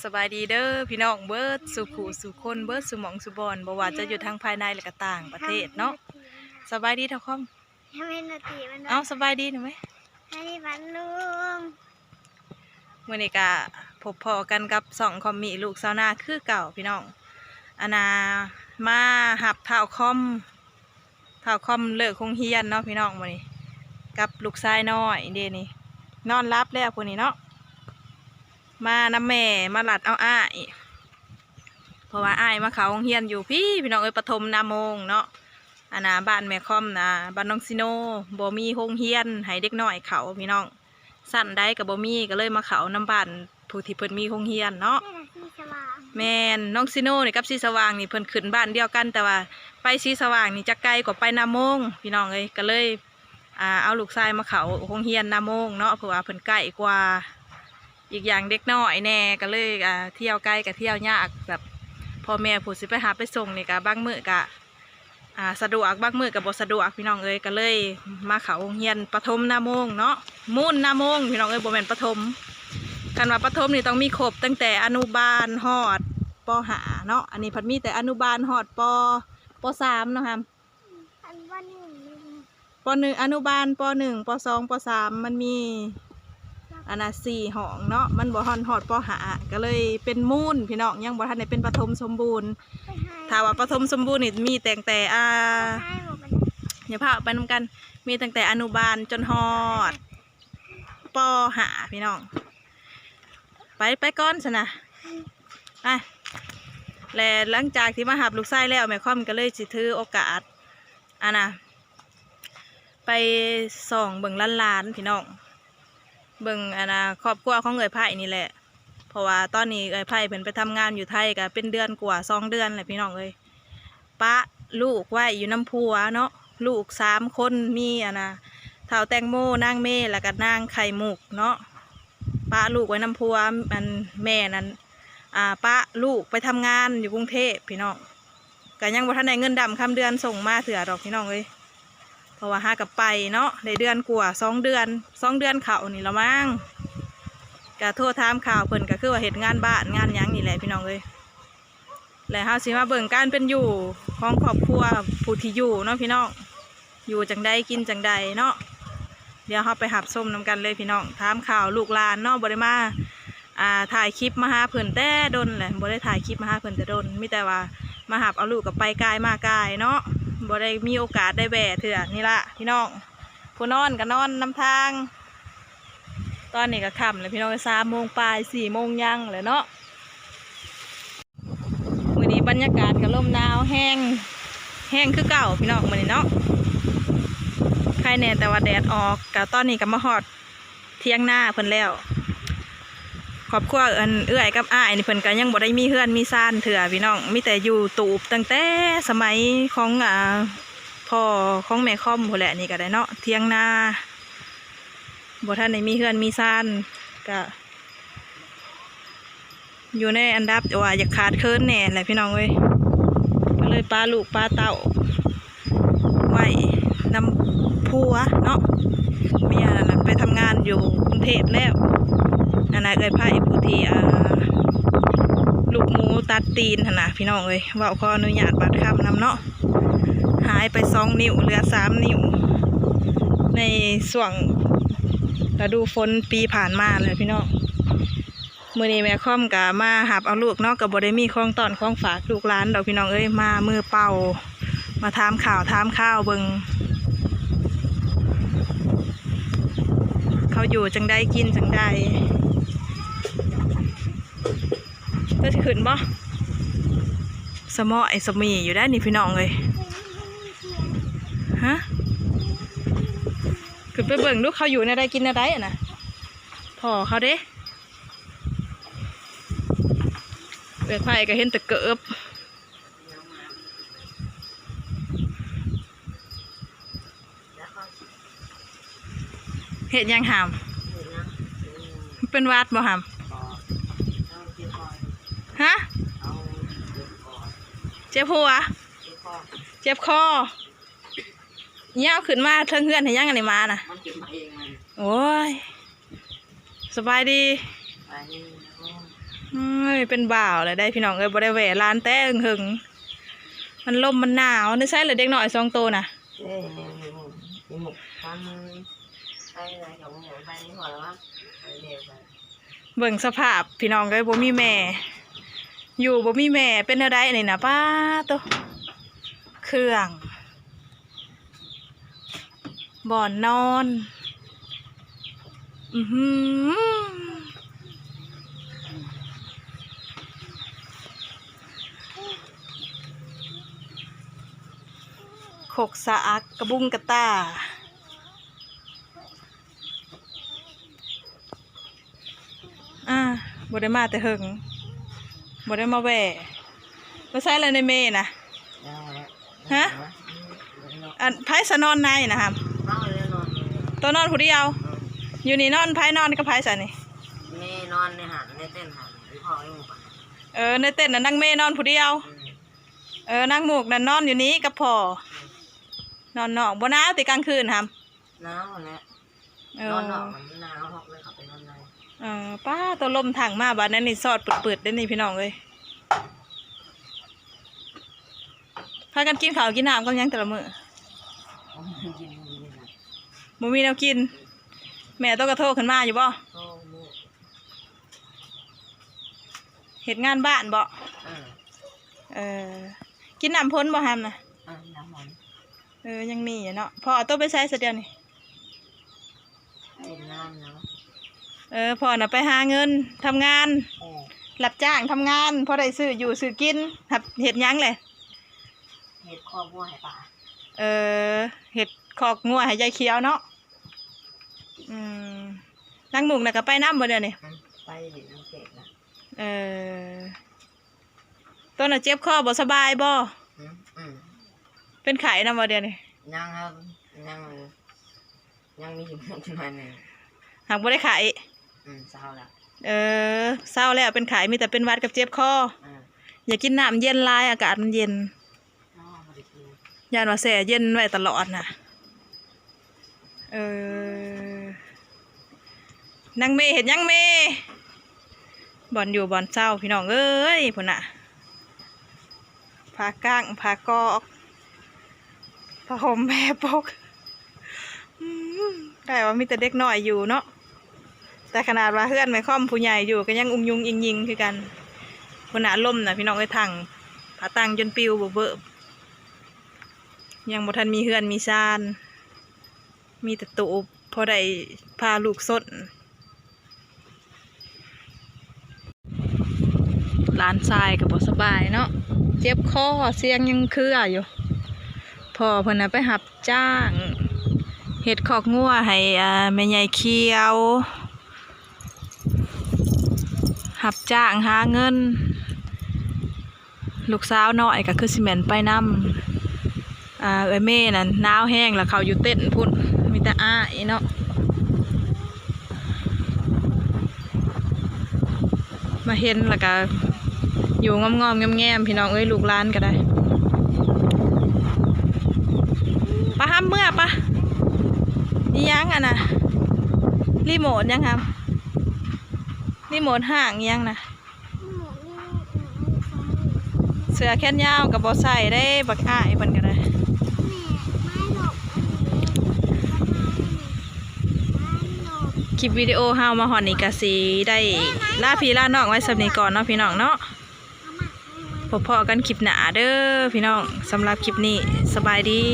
ສະບາຍດີເດີພີ່ນ້ອງເບິດສູ່ຜູ້ສູ່ຄົນ ເບິດສູ່ໝ່ອງສູ່ບ່ອນ ບໍ່ວ່າຈະຢູ່ທາງພາຍໃນ ແລະກະຕ່າງປະເທດເນາະ. ສະບາຍດີທ້າວຄອມ. ເອົາ ສະບາຍດີໜ່ອຍແມະ. ມື້ນີ້ກະພົບພໍ້ກັນກັບຊ່ອງຄອມມີລູກຊາວນາຄືເກົ່າພີ່ນ້ອງ. ອັນນ່າ ມາຮັບທ້າວຄອມ ທ້າວຄອມເລີກໂຮງຮຽນເນາະພີ່ນ້ອງ. ມື້ນີ້ກັບລູກຊາຍນ້ອຍເດນີ້ ນອນຫຼັບແລ້ວຜູ້ນີ້ເນາະ. ມານຳແມ່ ມາລັດເອົາອ້າຍ ເພາະວ່າອ້າຍມາເຂົ້າໂຮງຮຽນຢູ່ພີ້ພີ່ນ້ອງເອີຍ ປະຖົມນາໂມງເນາະ. ອັນນ່າ ບ້ານແມ່ຄອມນະ ບ້ານໜອງຊີໂນ ບໍ່ມີໂຮງຮຽນໃຫ້ເດັກນ້ອຍເຂົ້າພີ່ນ້ອງ. ຊັ້ນໃດກໍບໍ່ມີ ກໍເລີຍມາເຂົ້ານຳບ້ານຜູ້ທີ່ເພິ່ນມີໂຮງຮຽນເນາະ. ແມ່ນ ໜອງຊີໂນນີ້ກັບສີສະຫວ່າງນີ້ເພິ່ນຂຶ້ນບ້ານດຽວກັນ ແຕ່ວ່າໄປສີສະຫວ່າງນີ້ຈັກໄກກວ່າໄປນາໂມງພີ່ນ້ອງເອີຍ. ກໍເລີຍ ອ່າ ເອົາລູກຊາຍມາເຂົ້າໂຮງຮຽນນາໂມງເນາະ ເພາະວ່າເພິ່ນໃກ້ກວ່າ ອີກຢ່າງເດັກນ້ອຍແດ່ ກໍເລີຍ ອ່າ ທ່ຽວໄກກໍທ່ຽວຍາກ ແບບພໍ່ແມ່ຜູ້ຊິໄປຮັບໄປສົ່ງນີ້ກໍບາງມື້ກໍ ອ່າ ສະດວກ ບາງມື້ກໍບໍ່ສະດວກພີ່ນ້ອງເອີຍ. ກໍເລີຍມາເຂົ້າໂຮງຮຽນປະຖົມນາໂມງເນາະ ມູນນາໂມງພີ່ນ້ອງເອີຍ ບໍ່ແມ່ນປະຖົມ. ຄັນວ່າປະຖົມນີ້ຕ້ອງມີຄົບຕັ້ງແຕ່ອະນຸບານຮອດ ປໍຫ້າເນາະ. ອັນນີ້ພັດມີແຕ່ອະນຸບານຮອດ ປໍ ປໍສາມເນາະ ຮຳ ອັນ ປໍໜຶ່ງ ປໍໜຶ່ງ ອະນຸບານ ປໍໜຶ່ງ ປໍສອງ ປໍສາມ ມັນມີ ອັນນ່າ ສີ່ຫ້ອງເນາະ ມັນບໍ່ຮອດ ຮອດ ປໍຫ້າ ກໍເລີຍເປັນມູນພີ່ນ້ອງ ຍັງບໍ່ທັນໄດ້ເປັນປະຖົມສົມບູນ. ຖ້າວ່າປະຖົມສົມບູນນີ້ມີຕັ້ງແຕ່ ອ່າ ຢ່າພາໄປນຳກັນ ມີຕັ້ງແຕ່ອະນຸບານຈົນຮອດ ປໍຫ້າ ພີ່ນ້ອງ. ໄປ ໄປກ່ອນຊັ້ນນະ ໄປ. ແລະ ຫຼັງຈາກທີ່ມາຮັບລູກຊາຍແລ້ວ ແມ່ຄອມກໍເລີຍຊິຖືໂອກາດ ອັນນ່າ ໄປສ່ອງເບິ່ງຫຼານໆ ພີ່ນ້ອງ ເບິ່ງ ອັນນ່າ ຄອບຄົວຂອງເອື້ອຍໄພນີ້ແຫຼະ. ເພາະວ່າຕອນນີ້ເອື້ອຍໄພເພິ່ນໄປທຳງານຢູ່ໄທ ກໍເປັນເດືອນກວ່າ ສອງເດືອນແລ້ວ ພີ່ນ້ອງເອີຍ. ປະລູກໄວ້ຢູ່ນຳຜົວເນາະ ລູກສາມຄົນ ມີ ອັນນ່າ ທ້າວແຕງໂມ ນາງເມ ແລ້ວກໍນາງໄຂ່ມຸກເນາະ. ປະລູກໄວ້ນຳຜົວ ອັນ ແມ່ນັ້ນ ອ່າ ປະລູກໄປທຳງານຢູ່ກຸງເທບພີ່ນ້ອງ. ກໍຍັງບໍ່ທັນໄດ້ເງິນດຳຄຳເດືອນສົ່ງມາເທື່ອດອກ ພີ່ນ້ອງເອີຍ ເພາະວ່າຫາກໍໄປເນາະ ໄດ້ເດືອນກວ່າ ສອງເດືອນ ສອງເດືອນເຂົ້ານີ້ລະມັງ. ກໍໂທຖາມຂ່າວເພິ່ນ ກໍຄືວ່າເຮັດງານບ້ານງານຫຍັງນີ້ແຫຼະ ພີ່ນ້ອງເອີຍ. ແລະ ເຮົາຊິມາເບິ່ງການເປັນຢູ່ຂອງຄອບຄົວຜູ້ທີ່ຢູ່ເນາະ ພີ່ນ້ອງ ຢູ່ຈັ່ງໃດກິນຈັ່ງໃດເນາະ. ດຽວເຮົາໄປຮັບຊົມນຳກັນເລີຍ ພີ່ນ້ອງ. ຖາມຂ່າວລູກຫຼານເນາະ ບໍ່ໄດ້ມາ ອ່າ ຖ່າຍຄລິບມາຫາເພິ່ນແຕ່ດົນແຫຼະ ບໍ່ໄດ້ຖ່າຍຄລິບມາຫາເພິ່ນແຕ່ດົນ ມີແຕ່ວ່າມາຮັບເອົາລູກກໍໄປກາຍມາກາຍເນາະ ບໍ່ໄດ້ມີໂອກາດໄດ້ແວ່ເທື່ອ. ນີ້ລະ ພີ່ນ້ອງ ຜູ້ນອນກໍນອນນຳທາງ. ຕອນນີ້ກໍຄ່ຳແລ້ວ ພີ່ນ້ອງ ສາມໂມງປາຍ ສີ່ໂມງຍັງແລ້ວເນາະ. ມື້ນີ້ບັນຍາກາດກໍລົມໜາວແຮງ ແຮງຄືເກົ່າພີ່ນ້ອງ ມື້ນີ້ເນາະ ໄຄແດ່ແຕ່ວ່າແດດອອກ. ກໍຕອນນີ້ກໍມາຮອດຖຽງນາເພິ່ນແລ້ວ. ຄອບຄົວ ອັນ ເອື້ອຍກັບອ້າຍນີ້ ເພິ່ນກໍຍັງບໍ່ໄດ້ມີເຮືອນມີຊານເທື່ອພີ່ນ້ອງ ມີແຕ່ຢູ່ຕູບຕັ້ງແຕ່ສະໄໝຂອງ ອ່າ ພໍ່ຂອງແມ່ຄອມພຸ້ນແຫຼະ. ນີ້ກໍໄດ້ເນາະ ຖຽງນາ ບໍ່ທັນໄດ້ມີເຮືອນມີຊານ ກະຢູ່ໃນອັນດັບທີ່ວ່າຢາກຂາດເຂີນແດ່ແຫຼະພີ່ນ້ອງເອີຍ. ກໍເລີຍປະລູກປະເຕົ້າໄວ້ນຳຜົວເນາະ ເມຍນັ້ນໄປທຳງານຢູ່ກຸງເທບແລ້ວ. ອັນນັ້ນເອື້ອຍໄພຜູ້ທີ່ ອ່າ ລູກໝູຕັດຕີນຫັ້ນນະພີ່ນ້ອງເອີຍ ເວົ້າຂໍອະນຸຍາດບາດຄຳນຳເນາະ. ຫາຍໄປສອງນິ້ວ ເຫຼືອສາມນິ້ວ ໃນຊ່ວງລະດູຝົນປີຜ່ານມາແຫຼະພີ່ນ້ອງ. ມື້ນີ້ແມ່ຄອມກະມາຮັບເອົາລູກເນາະ ກະບໍ່ໄດ້ມີຂອງຕ້ອນຂອງຝາກລູກຫຼານດອກພີ່ນ້ອງເອີຍ ມາມືເປົ່າ ມາຖາມຂ່າວຖາມຄາວເບິ່ງ ເຂົາຢູ່ຈັ່ງໃດກິນຈັ່ງໃດ. ເຈົ້າຊິຂຶ້ນບໍ່? ສະເໝາະໄອ້ສະໝີຢູ່ໄດ໋ນີ້ພີ່ນ້ອງເອີຍ. ຮະ? ຂຶ້ນໄປເບິ່ງດູ ເຂົາຢູ່ແນວໃດກິນແນວໃດຫັ້ນນະ ພໍ່ເຂົາເດ້. ເອື້ອຍໄພກໍເຫັນແຕ່ເກີບ. ເຮັດຫຍັງຫຳ? ເປັນຫວັດບໍ່ຫຳ? ຮະ? ເຈັບຫົວ? ເຈັບຄໍ? ຍາວຂຶ້ນມາເທິງເຮືອນເຮັດຫຍັງອັນນີ້ ໝານະ? ໂອ້ຍ ສະບາຍດີ. ເອີຍ ເປັນບ່າວແລ້ວໄດ໋ພີ່ນ້ອງເອີຍ ບໍ່ໄດ້ແຫວະຫຼານແຕ່ເຫິງໆ ມັນລົມມັນໜາວ. ໃນໃສລະເດັກນ້ອຍສອງໂຕນະ? ເອີ ຢູ່ ຢູ່ໝົກຕາມໄປ ໄປໃນຫົວລະວະ ໄປແລ້ວໄປ. ເບິ່ງສະພາບພີ່ນ້ອງເອີຍ ບໍ່ມີແມ່ ຢູ່ບໍ່ມີແມ່ເປັນແນວໃດນີ້ນະ ປາໂຕ ເຄື່ອງ ບ່ອນນອນ ອືຫື ຄົກສາອັກ ກະບຸງກະຕ່າ. ອ່າ ບໍ່ໄດ້ມາແຕ່ເຫິງ ບໍ່ໄດ້ມາແວ່. ໄປໃສລະໃນເມນະ? ຮະ? ອັນໃຜສະນອນໃນນະຫຳ? ໂຕນອນຜູ້ດຽວ? ຢູ່ນີ້ນອນ ໃຜນອນກັບໃຜສະນີ້? ແມ່ນອນໃນຫັ້ນ ໃນເຕັນຫັ້ນ ອີພໍ່ຢູ່. ເອີ ໃນເຕັນນະນາງເມນອນຜູ້ດຽວ. ເອີ ນາງໝູກນັ້ນນອນຢູ່ນີ້ກັບພໍ່ ນອນນອກ. ບໍ່ໜາວຕິກາງຄືນຫຳ? ໜາວຫັ້ນແຫຼະ. ເອີ ນອນນອກມັນໜາວ ເຮົາກໍເລີຍເຂົ້າໄປນອນໃນ. ເອີ ປ້າ ໂຕລົມທັງມາບາດນີ້ ຊອດປຶດໆ ເດ້ນີ້ພີ່ນ້ອງເອີຍ. ພາກັນກິນເຂົ້າກິນນ້ຳກັບຫຍັງແຕ່ລະມື້? ບໍ່ມີແນວກິນ. ແມ່ໂຕກະໂທຂຶ້ນມາຢູ່ບໍ່? ເຮັດງານບ້ານບໍ່? ເອີ ເອີ ກິນນ້ຳພົ້ນບໍ່ຫຳນະ? ເອີ ນ້ຳພົ້ນ. ເອີ ຍັງມີຢູ່ເນາະ. ພໍ່ໂຕໄປໃສຊະດຽວນີ້? ເຮັດງານເນາະ. ເອີ ພໍ່ນະໄປຫາເງິນ ທຳງານ ເອີ ຮັບຈ້າງທຳງານ ພໍໄດ້ຊື້ຢູ່ຊື້ກິນ. ຮັບເຮັດຫຍັງແຫຼະ? ເຮັດຄອກງົວໃຫ້ປາ. ເອີ ເຮັດຄອກງົວໃຫ້ຍາຍຂຽວເນາະ. ອືມ ນາງມຸກນະກະໄປນຳບໍ່ດຽວນີ້? ໄປຫຼິ້ນນຳເຂດນະ. ເອີ ໂຕນະເຈັບຄໍບໍ່ສະບາຍບໍ່? ອືມ ອືມ ເປັນໄຂ້ນຳບໍ່ດຽວນີ້? ຍັງ ຍັງ ຍັງມີຢູ່ໜ້ອຍໜຶ່ງ ຫາກບໍ່ໄດ້ໄຂ້. ອືມ ເຊົາແລ້ວ. ເອີ ເຊົາແລ້ວ ເປັນໄຂ້ ມີແຕ່ເປັນຫວັດກັບເຈັບຄໍ. ເອີ ຢ່າກິນນ້ຳເຢັນຫຼາຍ ອາກາດມັນເຢັນ. ຢ້ານວ່າແຊ່ເຢັນໄວ້ຕະຫຼອດນະ. ເອີ ນາງເມເຮັດຫຍັງເມ? ບ່ອນຢູ່ບ່ອນເຊົາພີ່ນ້ອງເອີຍ ພຸ້ນນະ ຜ້າກ້າງ ຜ້າກອກ ຜ້າຫົ່ມແພປົກ. ອືມ ໄດ້ວ່າມີແຕ່ເດັກນ້ອຍຢູ່ເນາະ ແຕ່ຂະໜາດວ່າເຮືອນແມ່ຄອມຜູ້ໃຫຍ່ຢູ່ກໍຍັງອຸງຍຸງອິງຍິງຄືກັນ. ພຸ້ນນະ ລົມນະພີ່ນ້ອງເອີຍ ທັງຜ້າຕັ່ງຈົນປິວເບີບໆ ຍັງບໍ່ທັນມີເຮືອນມີຊານ ມີແຕ່ໂຕ ພໍໄດ້ພາລູກຊົນ. ຫຼານຊາຍກໍບໍ່ສະບາຍເນາະ ເຈັບຄໍ ສຽງຍັງເຄືອຢູ່. ພໍ່ເພິ່ນນະໄປຮັບຈ້າງເຮັດຄອກງົວໃຫ້ ອ່າ ແມ່ໃຫຍ່ຂຽວ ຮັບຈ້າງຫາເງິນ. ລູກສາວນ້ອຍກໍຄືຊິແມ່ນໄປນຳ. ອ່າ ເອື້ອຍເມນັ້ນໜາວແຮງ ລະເຂົ້າຢູ່ເຕັນພຸ້ນ ມີແຕ່ອ້າຍເນາະ. ມາເຫັນລະກະຢູ່ງອມໆແງມໆ ພີ່ນ້ອງເອີຍ ລູກຫຼານກໍໄດ້. ປະຫຳເມືອປະ. ອີຫຍັງອັນນະ? ຣີໂມດຫຍັງຫຳ? ຣີໂມດຫ້າງອີຫຍັງນະ? ເສື້ອແຂນຍາວກໍບໍ່ໃສ່ເດ້ ບັກອ້າຍເພິ່ນກໍໄດ້. ຄລິບວິດີໂອເຮົາມາຮອດນີ້ກໍຊິໄດ້ລາພີ່ລານ້ອງໄວ້ສ່ຳນີ້ກ່ອນເນາະ ພີ່ນ້ອງເນາະ. ພົບພໍ້ກັນຄລິບໜ້າເດີພີ່ນ້ອງ. ສຳລັບຄລິບນີ້ ສະບາຍດີ.